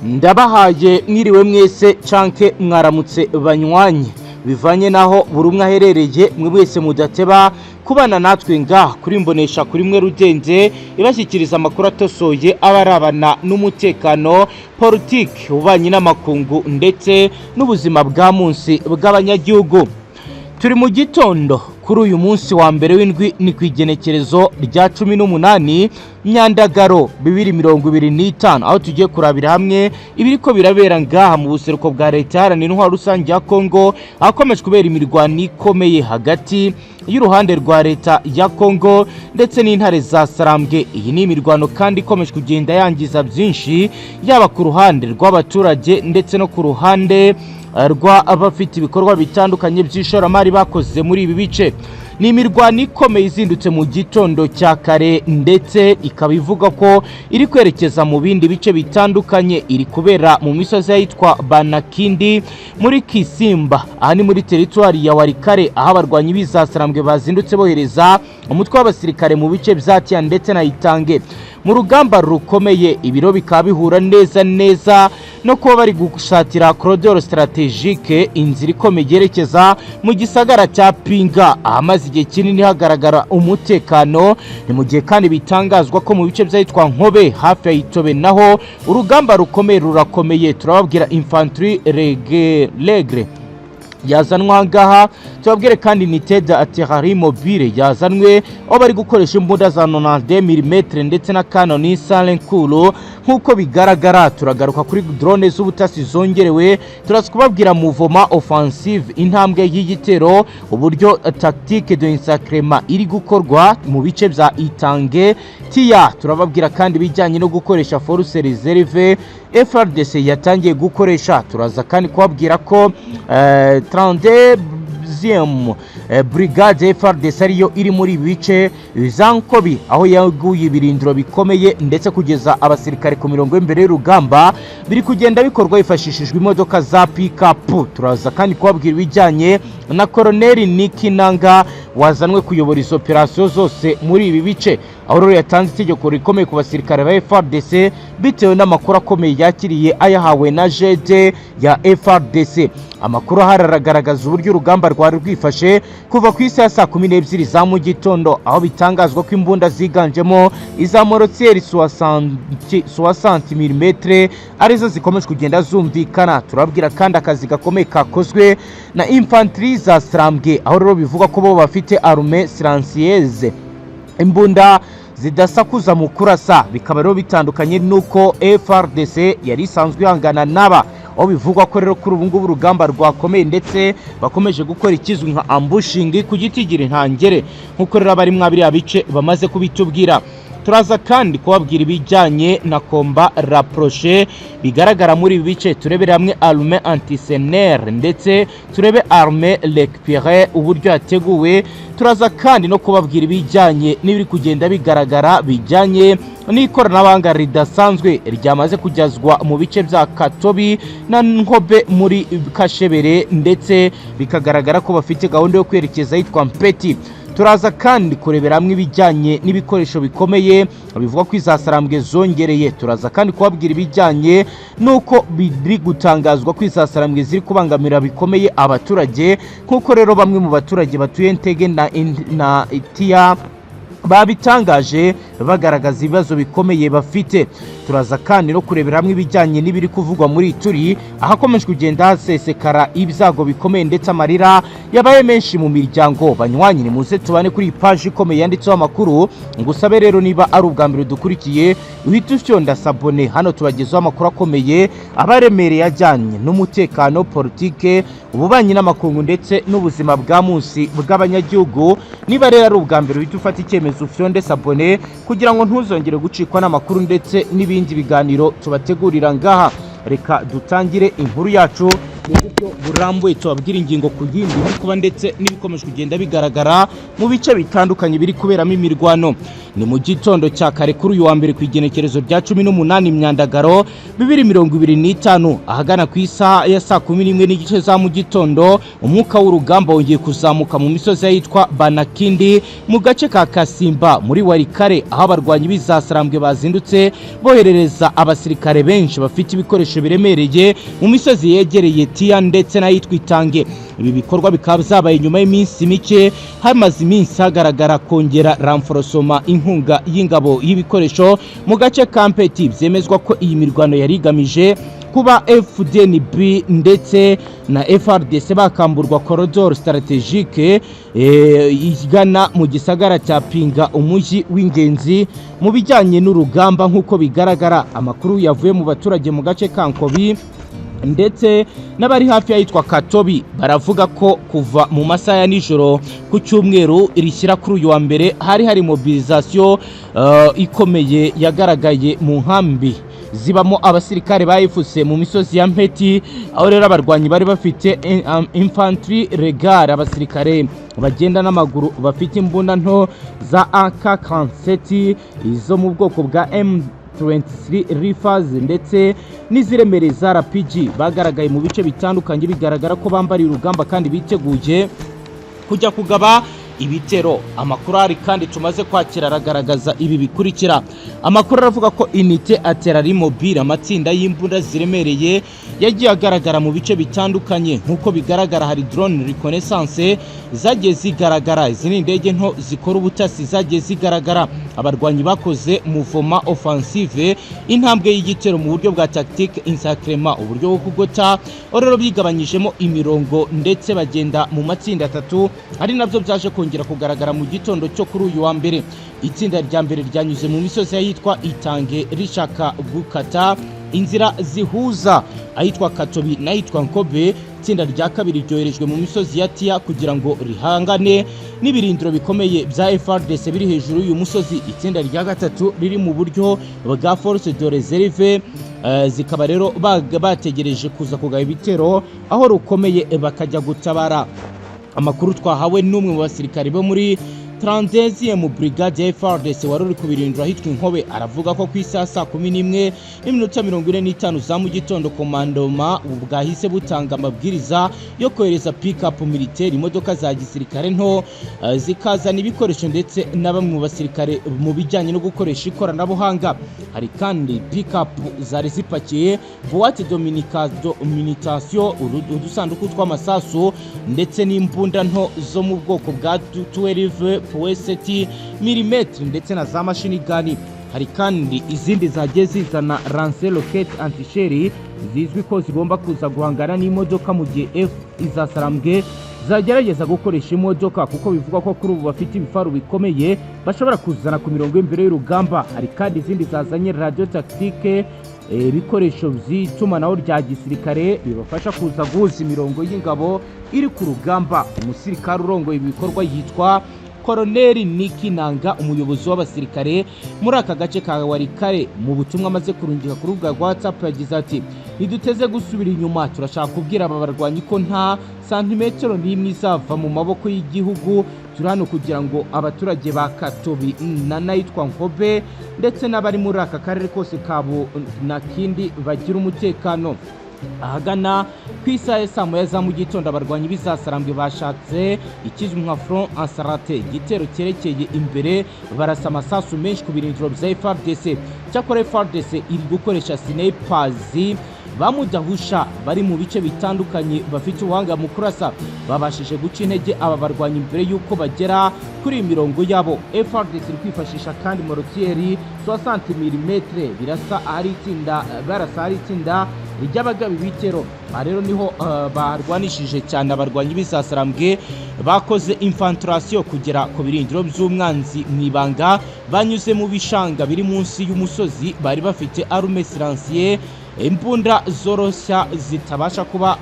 Ndabahaye mwiriwe mwese canke mwaramutse banywanyi, bivanye naho buri umwe aherereye. Mwe mwese mudateba kubana natwe ngaha kuri Mbonesha kuri mwe Rugende, ibashyikiriza amakuru atosoye aba arabana n'umutekano, politiki, ububanyi n'amakungu ndetse n'ubuzima bwa munsi bw'abanyagihugu. Turi mu gitondo kuri uyu munsi wa mbere w'indwi, ni ku igenekerezo rya 18 Myandagaro 2025, aho tugiye kurabira hamwe ibiriko birabera ngaha mu buseruko bwa Leta Iharanira Intwaro Rusange ya Kongo, ahakomeje kubera imirwano ikomeye hagati y'uruhande rwa Leta ya Kongo ndetse n'intare za Sarambwe. Iyi ni imirwano kandi ikomeje kugenda yangiza byinshi, yaba ku ruhande rw'abaturage ndetse no ku ruhande rw'abafite ibikorwa bitandukanye by'ishoramari bakoze muri ibi bice. Ni imirwano ikomeye izindutse mu gitondo cya kare, ndetse ikaba ivuga ko iri kwerekeza mu bindi bice bitandukanye. Iri kubera mu misozi y'ahitwa Banakindi muri Kisimba, aha ni muri teritwari ya Warikare, aho abarwanyi b'izasarambwe bazindutse bohereza umutwe w'abasirikare mu bice bya Tiya ndetse na Itange mu rugamba rukomeye. Ibiro bikaba bihura neza neza no kuba bari gusatira corridor stratégique, inzira ikomeye yerekeza mu gisagara cya Pinga, ahamaze igihe kinini hagaragara umutekano. Ni mu gihe kandi bitangazwa ko mu bice by'ahitwa Nkobe hafi ya Itobe naho urugamba rukomeye rurakomeye. Turababwira infanterie légère yazanwa aha ngaha, tubabwire kandi unité d'artillerie mobile yazanwe, aho bari gukoresha imbunda za 92 mm ndetse na kanoni Salenkuru nk'uko bigaragara. Turagaruka kuri drone z'ubutasi zongerewe, turaza kubabwira mouvement offensive, intambwe y'igitero, uburyo tactique de encerclement iri gukorwa mu bice bya Itange, Tiya. Turababwira kandi ibijyanye no gukoresha force réserve FARDC yatangiye gukoresha. Turaza kandi kubabwira ko 32e brigade FARDC ariyo iri muri ibi bice za Nkobi, aho yaguye ibirindiro bikomeye, ndetse kugeza abasirikare ku mirongo y'imbere y'urugamba biri kugenda bikorwa hifashishijwe imodoka za pick-up. Turaza kandi kubabwira ibijyanye na Colonel Niki Nanga wazanwe kuyobora izo operasiyo zose muri ibi bice, aho rero yatanze itegeko rikomeye ku basirikare ba FARDC bitewe n'amakuru akomeye yakiriye ayahawe na GD ya FARDC. Amakuru ahari aragaragaza uburyo urugamba rwari rwifashe kuva ku isaha ya saa 12 za mu gitondo, aho bitangazwa ko imbunda ziganjemo iza mortier 60 mm arizo zikomeje kugenda zumvikana. Turabwira kandi akazi gakomeye kakozwe na infanterie za Sarambwe, aho rero bivugwa ko bo bafite arme silencieuse, imbunda zidasakuza mu kurasa, bikaba rero bitandukanye n'uko FARDC yari isanzwe ihangana n'aba, aho bivugwa ko rero kuri ubu ngubu urugamba rwakomeye, ndetse bakomeje gukora ikizwi nka ambushing ku giti gira intangere, nk'uko rero abari mwa biriya bice bamaze kubitubwira. Turaza kandi kubabwira ibijyanye na combat rapproché bigaragara muri ibi bice, turebere hamwe arme antisenere ndetse turebe arme récupérée uburyo yateguwe. Turaza kandi no kubabwira ibijyanye n'ibiri kugenda bigaragara bijyanye n'ikoranabuhanga ridasanzwe ryamaze kugezwa mu bice bya Katobi na Nkobe muri Kashebere, ndetse bikagaragara ko bafite gahunda yo kwerekeza ahitwa Mpeti. Turaza kandi kurebera hamwe ibijyanye n'ibikoresho bikomeye bivuga ko izasarambwe zongereye. Turaza kandi kubabwira ibijyanye n'uko biri gutangazwa ko izasarambwe ziri kubangamira bikomeye abaturage, nk'uko rero bamwe mu baturage batuye Ntege na Itiya babitangaje bagaragaza ibibazo bikomeye bafite. Turaza kandi no kurebera hamwe ibijyanye n'ibiri kuvugwa muri Turi, ahakomeje kugenda hasesekara ibyago bikomeye ndetse amarira yabaye menshi mu miryango. Banywanyi, ni muze tubane kuri iyi paji ikomeye yanditseho amakuru. Ngusabe rero, niba ari ubwa mbere dukurikiye, uhite ufyonda s'abonner. Hano tubagezaho amakuru akomeye aba aremereye ajyanye n'umutekano, politike, ububanyi n'amakungu ndetse n'ubuzima bwa munsi bw'abanyagihugu. Niba rero ari ubwa mbere, uhite ufata icyemezo ufyonde s'abonner kugira ngo ntuzongere gucikwa n'amakuru ndetse n'ibindi biganiro tubategurira ngaha. Reka dutangire inkuru yacu mu buryo burambuye, tubabwire ingingo ku yindi biri kuba ndetse n'ibikomeje kugenda bigaragara mu bice bitandukanye biri kuberamo imirwano. Ni mu gitondo cya kare kuri uyu wa mbere, ku igenekerezo rya 18 Myandagaro 2025, ahagana ku isaha ya saa 11:30 za mu gitondo, umwuka w'urugamba wongeye kuzamuka mu misozi y'ahitwa Banakindi mu gace ka Kasimba muri Walikale, aho abarwanyi b'Izasarambwe bazindutse boherereza abasirikare benshi bafite ibikoresho biremereye mu misozi yegereye Tiya ndetse n'ahitwa Itange. Ibi bikorwa bikaba byabaye nyuma y'iminsi mike hamaze iminsi hagaragara kongera renforcement, inkunga y'ingabo y'ibikoresho mu gace ka Mpeti. Byemezwa ko iyi mirwano yari igamije kuba FDNB ndetse na FARDC bakamburwa corridor stratégique igana mu gisagara cya Pinga, umujyi w'ingenzi mu bijyanye n'urugamba. Nk'uko bigaragara, amakuru yavuye mu baturage mu gace ka Nkobi ndetse n'abari hafi y'ahitwa Katobi baravuga ko kuva mu masaha ya nijoro ku cyumweru rishyira kuri uyu wa mbere hari mobilisation ikomeye yagaragaye mu nkambi zibamo abasirikare ba AFC mu misozi ya Mpeti, aho rero abarwanyi bari bafite infantry légère, abasirikare bagenda n'amaguru bafite imbunda nto za AK-47, izo mu bwoko bwa M23 rifles ndetse n'iziremereye za RPG, bagaragaye mu bice bitandukanye, bigaragara ko bambariye urugamba kandi biteguye kujya kugaba ibitero. Amakuru ahari kandi tumaze kwakira aragaragaza ibi bikurikira: amakuru aravuga ko unité artillerie mobile, amatsinda y'imbunda ziremereye, yagiye agaragara mu bice bitandukanye. Nk'uko bigaragara, hari drone reconnaissance zagiye zigaragara. Izi ni indege nto zikora ubutasi zagiye zigaragara. Abarwanyi bakoze mouvement offensive, intambwe y'igitero mu buryo bwa tactique encerclement, uburyo bwo kugota, aho rero bigabanyijemo imirongo ndetse bagenda mu matsinda atatu, ari nabyo byaje kongera kugaragara mu gitondo cyo kuri uyu wa mbere. Itsinda rya mbere ryanyuze mu misozi y'ahitwa Itange rishaka gukata inzira zihuza ahitwa Katobi n'ahitwa Nkobe. Itsinda rya kabiri ryoherejwe mu misozi ya Tiya kugira ngo rihangane n'ibirindiro bikomeye bya FARDC biri hejuru y'uyu musozi. Itsinda rya gatatu riri mu buryo bwa force de réserve, zikaba rero bategereje kuza kugaba ibitero aho rukomeye bakajya gutabara. Amakuru twahawe n'umwe mu basirikare bo muri 32e brigade ya FARDC wari uri kubirindura ahitwa Inkobe aravuga ko ku isaha saa 11:45 za mu gitondo, commandement bwahise butanga amabwiriza yo kohereza pick-up militaire, imodoka za gisirikare nto, zikazana ibikoresho ndetse na bamwe mu basirikare mu bijyanye no gukoresha ikoranabuhanga. Hari kandi pick-up zari zipakiye boîte de munitions, udusanduku tw'amasasu ndetse n'imbunda nto zo mu bwoko bwa 12.7 milimetri ndetse na za machine gun. Hari kandi izindi zagiye zizana lance-roquettes anti-char, zizwi ko zigomba kuza guhangana n'imodoka mu gihe F izasarambwe zagerageza gukoresha imodoka, kuko bivugwa ko kuri ubu bafite ibifaru bikomeye bashobora kuzana ku mirongo y'imbere y'urugamba. Hari kandi izindi zazanye radio tactique, ibikoresho by'itumanaho rya gisirikare bibafasha kuza guhuza imirongo y'ingabo iri ku rugamba. Umusirikare urongoye ibi bikorwa yitwa Koroneri Niki Nanga, umuyobozi w'abasirikare muri aka gace ka Walikale. Mu butumwa amaze kurungika ku rubuga rwa WhatsApp yagize ati: "Ntiduteze gusubira inyuma. Turashaka kubwira aba barwanyi ko nta santimetero n'imwe izava mu maboko y'igihugu. Turi hano kugira ngo abaturage ba Katobi na n'ahitwa Nkobe ndetse n'abari muri aka karere kose ka Bunakindi bagira umutekano." Ahagana ku isaha ya saa 1 za mu gitondo, abarwanyi b'Izasarambwe bashatse ikizwi nka front encerclé, igitero cyerekeye imbere, barasa amasasu menshi ku birindiro bya FARDC. Cyakora FARDC iri gukoresha snipers bamudahusha bari mu bice bitandukanye, bafite ubuhanga mu kurasa, babashije guca intege aba barwanyi mbere y'uko bagera kuri iyi mirongo yabo. FARDC iri kwifashisha kandi mortier 60 mm, birasa ahari itsinda, barasa ahari itsinda ry'abagaba ibitero. Aha rero niho barwanishije cyane. Abarwanyi b'Izasarambwe bakoze infiltration kugera ku birindiro by'umwanzi mu ibanga, banyuze mu bishanga biri munsi y'umusozi. Bari bafite armes silencieuses, imbunda zoroshya zitabasha kuba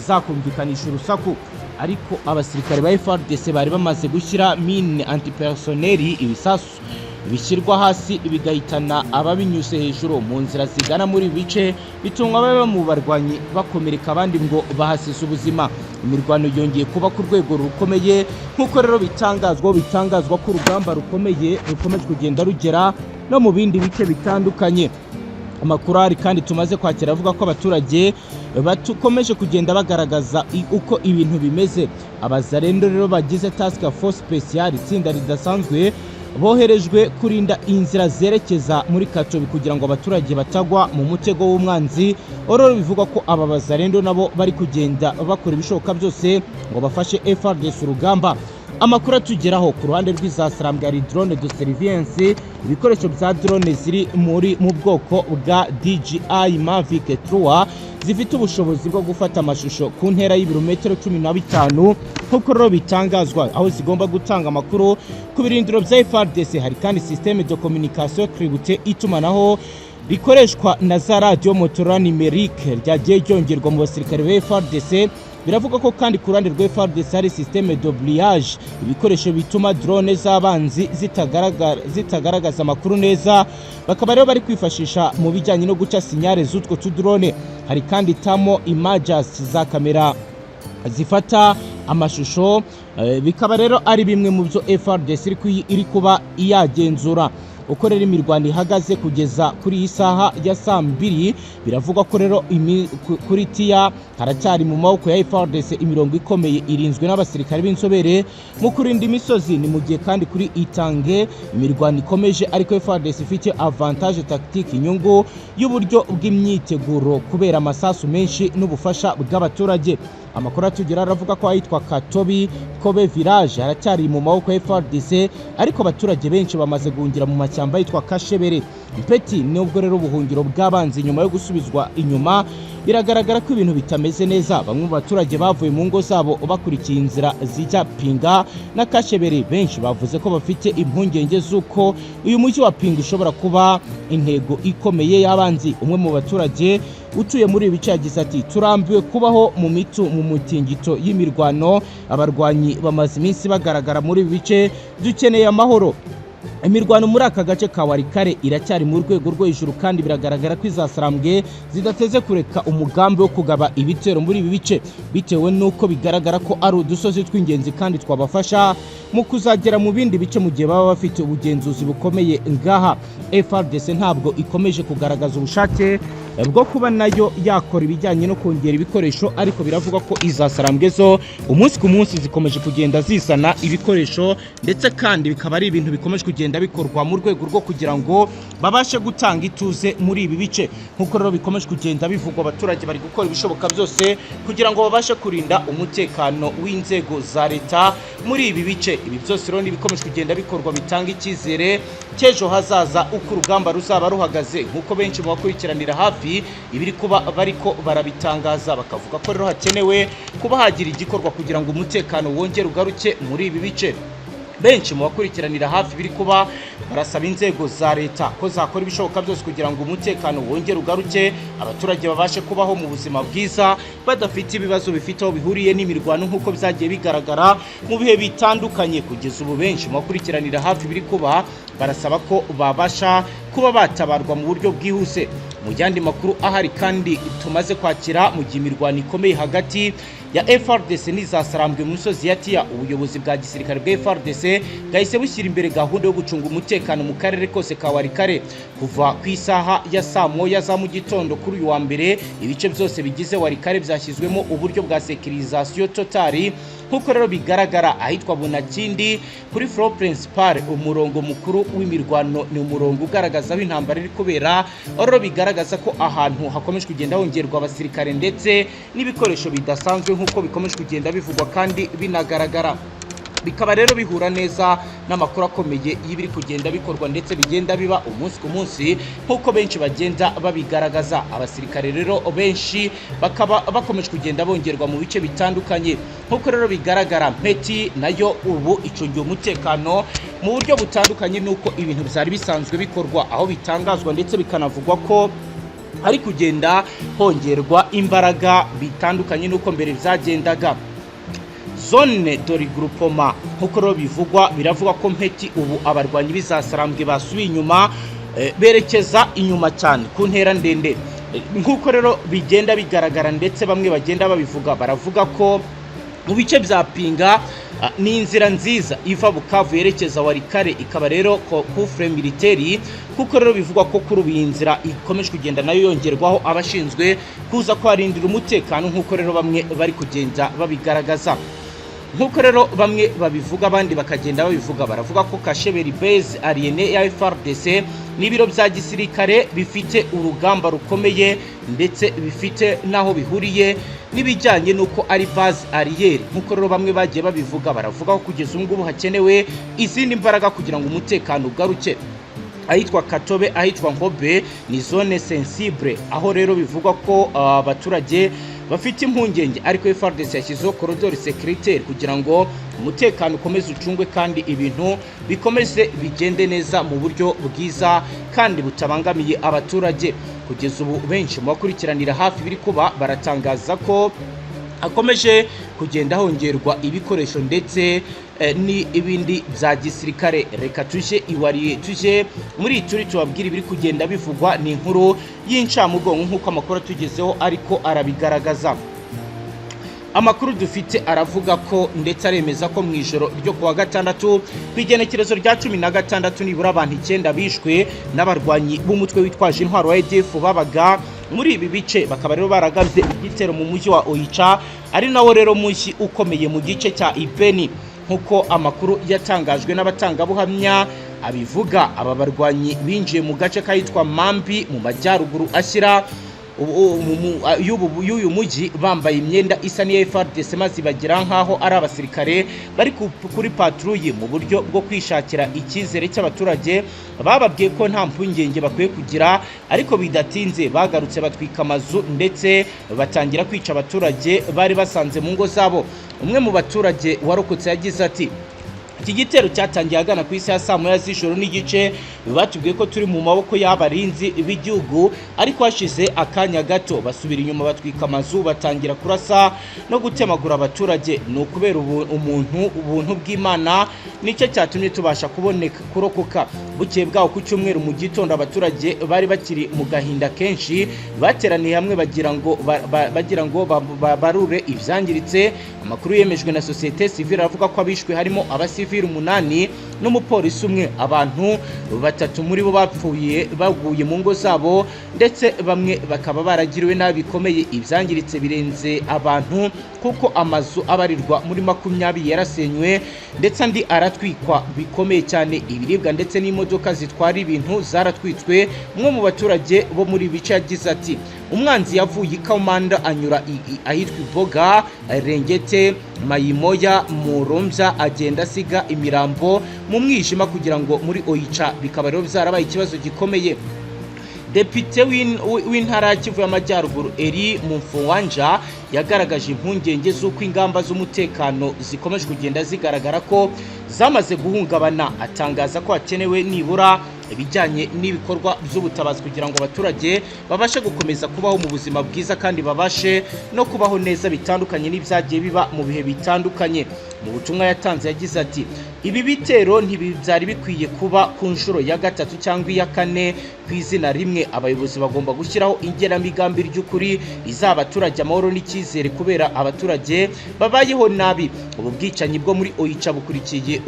zakumvikanisha urusaku, ariko abasirikare ba FARDC bari bamaze gushyira mine antipersonnel, ibisasu Bishyirwa hasi bigahitana ababinyuze hejuru mu nzira zigana muri ibi bice, bituma bamwe mu barwanyi bakomereka, abandi ngo bahasize ubuzima. Imirwano yongeye kuba ku rwego rukomeye, nk'uko rero bitangazwa ko urugamba rukomeye rukomeje kugenda rugera no mu bindi bice bitandukanye. Amakuru ahari kandi tumaze kwakira avuga ko abaturage bakomeje kugenda bagaragaza uko ibintu bimeze. Abazarendo rero bagize Task Force Special, itsinda ridasanzwe, boherejwe kurinda inzira zerekeza muri Katobi kugira ngo abaturage batagwa mu mutego w'umwanzi. Rero bivugwa ko aba bazarendo nabo bari kugenda bakora ibishoboka byose ngo bafashe FARDC urugamba. Amakuru atugeraho ku ruhande rw'izasarambwe, hari drone de surveillance, ibikoresho bya drone ziri mu bwoko bwa DJI Mavic 3, zifite ubushobozi bwo gufata amashusho ku ntera y'ibirometero 15, nk'uko rero bitangazwa, aho zigomba gutanga amakuru ku birindiro bya FARDC. Hari kandi système de communication cryptée, itumanaho rikoreshwa na za radiyo Motorola numérique, ryagiye ryongerwa mu basirikare ba FARDC. Biravuga ko kandi ku ruhande rwa FARDC hari système de brouillage, ibikoresho bituma drone z'abanzi zitagaragaza amakuru neza, bakaba rero bari kwifashisha mu bijyanye no guca signal z'utwo tudrone. Hari kandi thermal imagers, za kamera zifata amashusho, bikaba rero ari bimwe mu byo FARDC iri kuba yagenzura. Uko rero imirwano ihagaze kugeza kuri iyi saha ya saa 2, biravugwa ko rero kuri Tiya haracyari mu maboko ya FARDC. Imirongo ikomeye irinzwe n'abasirikare b'inzobere mu kurinda imisozi. Ni mu gihe kandi kuri Itange imirwano ikomeje, ariko FARDC ifite avantage tactique, inyungu y'uburyo bw'imyiteguro, kubera amasasu menshi n'ubufasha bw'abaturage. Amakuru atugera aravuga ko ahitwa Katobi Kobe Village haracyari mu maboko ya FARDC, ariko abaturage benshi bamaze guhungira mu mashyamba yitwa Kashebere Mpeti. Nubwo rero ubuhungiro bw'abanzi nyuma yo gusubizwa inyuma, biragaragara ko ibintu bitameze neza. Bamwe mu baturage bavuye mu ngo zabo bakurikiye inzira zijya Pinga na Kashebere. Benshi bavuze ko bafite impungenge z'uko uyu mujyi wa Pinga ushobora kuba intego ikomeye y'abanzi. Umwe mu baturage utuye muri ibi bice yagize ati: "Turambiwe kubaho mu mutingito y'imirwano. Abarwanyi bamaze iminsi bagaragara muri ibi bice. Dukeneye amahoro." Imirwano muri aka gace ka Warikare iracyari mu rwego rwo hejuru, kandi biragaragara ko izasarambwe zidateze kureka umugambi wo kugaba ibitero muri ibi bice, bitewe n'uko bigaragara ko ari udusozi tw'ingenzi kandi twabafasha mu kuzagera mu bindi bice mu gihe baba bafite ubugenzuzi bukomeye ngaha. FARDC ntabwo ikomeje kugaragaza ubushake bwo kuba nayo yakora ibijyanye no kongera ibikoresho, ariko biravugwa ko izasarambwe zo umunsi ku munsi zikomeje kugenda zizana ibikoresho, ndetse kandi bikaba ari ibintu bikomeje kugenda bikorwa mu rwego rwo kugira ngo babashe gutanga ituze muri ibi bice. Nk'uko rero bikomeje kugenda bivugwa, abaturage bari gukora ibishoboka byose kugira ngo babashe kurinda umutekano w'inzego za leta muri ibi bice. Ibi byose rero n'ibikomeje kugenda bikorwa bitanga icyizere cy'ejo hazaza, uko urugamba ruzaba ruhagaze, nk'uko benshi mu bakurikiranira hafi ibiri kuba bariko barabitangaza, bakavuga ko rero hakenewe kuba hagira igikorwa kugira ngo umutekano wongere ugaruke muri ibi bice. Benshi mu bakurikiranira hafi biri kuba barasaba inzego za leta ko zakora ibishoboka byose kugira ngo umutekano wongere ugaruke, abaturage babashe kubaho mu buzima bwiza badafite ibibazo bifite aho bihuriye n'imirwano, nk'uko byagiye bigaragara mu bihe bitandukanye. Kugeza ubu, benshi mu bakurikiranira hafi biri kuba barasaba ko babasha kuba batabarwa mu buryo bwihuse. Mu yandi makuru ahari kandi tumaze kwakira, mu gihe imirwano ikomeye hagati ya FARDC n'izasarambwe mu misozi ya Tiya, ubuyobozi bwa gisirikare bwa FARDC bwahise bushyira imbere gahunda yo gucunga umutekano mu karere kose ka Warikare. Kuva ku isaha ya saa 1 za mu gitondo kuri uyu wa mbere, ibice byose bigize Warikare byashyizwemo uburyo bwa sécurisation totale. Nk'uko rero bigaragara, ahitwa Bunakindi kuri front principal, umurongo mukuru w'imirwano, ni umurongo ugaragaza aho intambara iri kubera. Rero bigaragaza ko ahantu hakomeje kugenda hongerwa abasirikare ndetse n'ibikoresho bidasanzwe, nk'uko bikomeje kugenda bivugwa kandi binagaragara. Bikaba rero bihura neza n'amakuru akomeye y'ibiri kugenda bikorwa ndetse bigenda biba umunsi ku munsi, nk'uko benshi bagenda babigaragaza. Abasirikare rero benshi bakaba bakomeje kugenda bongerwa mu bice bitandukanye. Nk'uko rero bigaragara, Mpeti nayo ubu icungiye umutekano mu buryo butandukanye n'uko ibintu byari bisanzwe bikorwa, aho bitangazwa ndetse bikanavugwa ko hari kugenda hongerwa imbaraga bitandukanye n'uko mbere byagendaga. Zone Zone de regroupement. Nk'uko rero bivugwa, biravuga ko Mpeti ubu abarwanyi b'izasarambwe basubiye inyuma, berekeza inyuma cyane ku ntera ndende. Nk'uko rero bigenda bigaragara ndetse bamwe bagenda babivuga, baravuga ko mu bice bya Pinga ni inzira nziza iva Bukavu yerekeza Walikale, ikaba rero coffre militaire, kuko rero bivugwa ko kuri ubu iyi nzira ikomeje kugenda nayo yongerwaho abashinzwe kuza kuharindira umutekano, nk'uko rero bamwe bari kugenda babigaragaza. Nk'uko rero bamwe babivuga, abandi bakagenda babivuga, baravuga ko Kasheberi, base aérienne ya FARDC, n'ibiro bya gisirikare bifite urugamba rukomeye ndetse bifite n'aho bihuriye n'ibijyanye n'uko ari base arrière. Nk'uko rero bamwe bagiye babivuga, baravuga ko kugeza ubu ngubu hakenewe izindi mbaraga kugira ngo umutekano ugaruke ahitwa Katobe, ahitwa Nkobe, ni zone sensible, aho rero bivugwa ko abaturage bafite impungenge, ariko FARDC yashyizeho corridor sécuritaire kugira ngo umutekano ukomeze ucungwe kandi ibintu bikomeze bigende neza mu buryo bwiza kandi butabangamiye abaturage. Kugeza ubu benshi mu bakurikiranira hafi biri kuba baratangaza ko hakomeje kugenda hongerwa ibikoresho ndetse n'ibindi bya gisirikare. Reka tujye iwariye, tujye muri turi tubabwira ibiri kugenda bivugwa. Ni inkuru y'incamugongo nk'uko amakuru atugezeho ariko arabigaragaza. Amakuru dufite aravuga ko ndetse aremeza ko mu ijoro ryo kuwa gatandatu ku igenekerezo rya 16 nibura abantu 9 bishwe n'abarwanyi b'umutwe witwaje intwaro wa ADF babaga muri ibi bice, bakaba rero baragabye igitero mu mujyi wa Oicha, ari nawo rero mujyi ukomeye mu gice cya Ibeni. Nk'uko amakuru yatangajwe n'abatangabuhamya abivuga, aba barwanyi binjiye mu gace kahitwa Mambi mu majyaruguru ashyira y'uyu mujyi bambaye imyenda isa n'iya FARDC, maze bagira nk'aho ari abasirikare bari kuri patrouille. Mu buryo bwo kwishakira icyizere cy'abaturage, bababwiye ko nta mpungenge bakwiye kugira, ariko bidatinze bagarutse batwika amazu ndetse batangira kwica abaturage bari basanze mu ngo zabo. Umwe mu baturage warokotse yagize ati: "Iki gitero cyatangiye ahagana ku isaha ya saa 1 z'ijoro n'igice. Batubwiye ko turi mu maboko y'abarinzi b'igihugu, ariko hashize akanya gato basubira inyuma, batwika amazu, batangira kurasa no gutemagura abaturage. Ni ukubera umuntu ubuntu bw'Imana nicyo cyatumye tubasha kuboneka kurokoka." Bukeye bwaho ku cyumweru mu gitondo, abaturage bari bakiri mu gahinda kenshi bateraniye hamwe bagira ngo barure ibyangiritse. Amakuru yemejwe na sosiyete sivile aravuga ko abishwe harimo abasivili 8 n'umupolisi umwe. Abantu batatu muri bo bapfuye baguye mu ngo zabo, ndetse bamwe bakaba baragiriwe nabi bikomeye. Ibyangiritse birenze abantu, kuko amazu abarirwa muri 20 yarasenywe ndetse andi aratwikwa bikomeye cyane. Ibiribwa ndetse n'imodoka zitwara ibintu zaratwitswe. Umwe mu baturage bo muri ibi bice yagize ati: "Umwanzi yavuye i Komanda anyura ahitwa Iboga, Rengete, Mayimoya, Murumbya, agenda asiga imirambo mu mwijima kugira ngo muri Oicha, bikaba rero byarabaye ikibazo gikomeye." Depite w'intara ya Kivu y'Amajyaruguru, Eri Mumfuwanja, yagaragaje impungenge z'uko ingamba z'umutekano zikomeje kugenda zigaragara ko zamaze guhungabana, atangaza ko hakenewe nibura ibijyanye n'ibikorwa by'ubutabazi kugira ngo abaturage babashe gukomeza kubaho mu buzima bwiza kandi babashe no kubaho neza, bitandukanye n'ibyagiye biba mu bihe bitandukanye. Mu butumwa yatanze yagize ati: "Ibi bitero ntibyari bikwiye kuba ku nshuro ya gatatu cyangwa iya kane ku izina rimwe. Abayobozi bagomba gushyiraho igenamigambi ry'ukuri rizaha abaturage amahoro n'icyizere, kubera abaturage babayeho nabi." Ubu bwicanyi bwo muri Oicha bukurikiye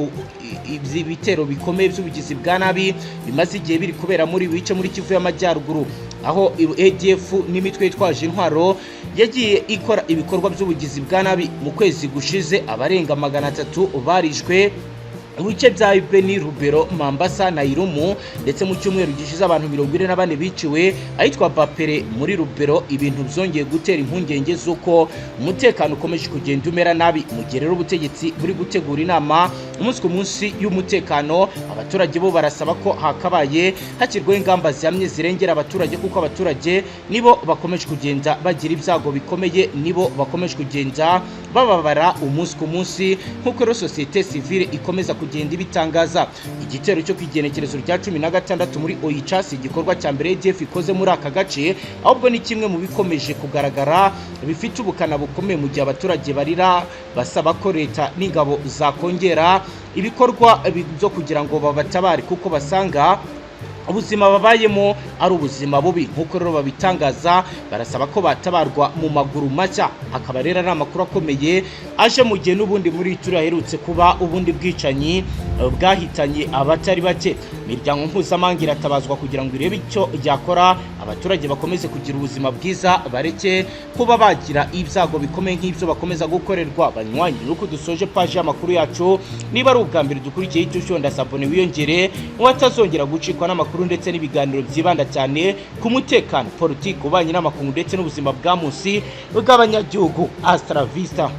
ibitero bikomeye by'ubugizi bwa nabi bimaze igihe biri kubera muri ibi bice muri Kivu y'Amajyaruguru, aho ADF n'imitwe yitwaje intwaro yagiye ikora ibikorwa by'ubugizi bwa nabi. Mu kwezi gushize abarenga 300 barishwe mu bice bya Beni, Rubero, Mambasa na Irumu, ndetse mu cyumweru gishize abantu 44 biciwe ahitwa Bapere muri Rubero. Ibintu byongeye gutera impungenge z'uko umutekano ukomeje kugenda umera nabi. Mu gihe rero ubutegetsi buri gutegura inama umunsi ku munsi y'umutekano, abaturage bo barasaba ko hakabaye hashyirwaho ingamba zihamye zirengera abaturage, kuko abaturage nibo bakomeje kugenda bagira ibyago bikomeye, nibo bakomeje kugenda Bababara umunsi ku munsi, nk'uko rero sosiyete sivile ikomeza kugenda ibitangaza. Igitero cyo ku igenekerezo rya 16 muri Oicha si igikorwa cya mbere ADF ikoze muri aka gace, ahubwo ni kimwe mu bikomeje kugaragara bifite ubukana bukomeye, mu gihe abaturage barira basaba ko leta n'ingabo zakongera ibikorwa byo kugira ngo babatabare, kuko basanga ubuzima babayemo ari ubuzima bubi. Nk'uko rero babitangaza, barasaba ko batabarwa mu maguru mashya. Akaba rero ari amakuru akomeye aje mu gihe n'ubundi muri Ituri haherutse kuba ubundi bwicanyi bwahitanye abatari bake. Imiryango mpuzamahanga iratabazwa kugira ngo irebe icyo yakora, abaturage bakomeze kugira ubuzima bwiza, bareke kuba bagira ibyago bikomeye nk'ibyo bakomeza gukorerwa. Banywanyi, nuko dusoje paji y'amakuru yacu. Niba ari ubwa mbere dukurikiye icyo ushonda s'abonner, wiyongere watazongera gucikwa n'amakuru ndetse n'ibiganiro byibanda cyane ku mutekano, politiki, ububanyi n'amakungu ndetse n'ubuzima bwa munsi bw'abanyagihugu. Hasta la vista.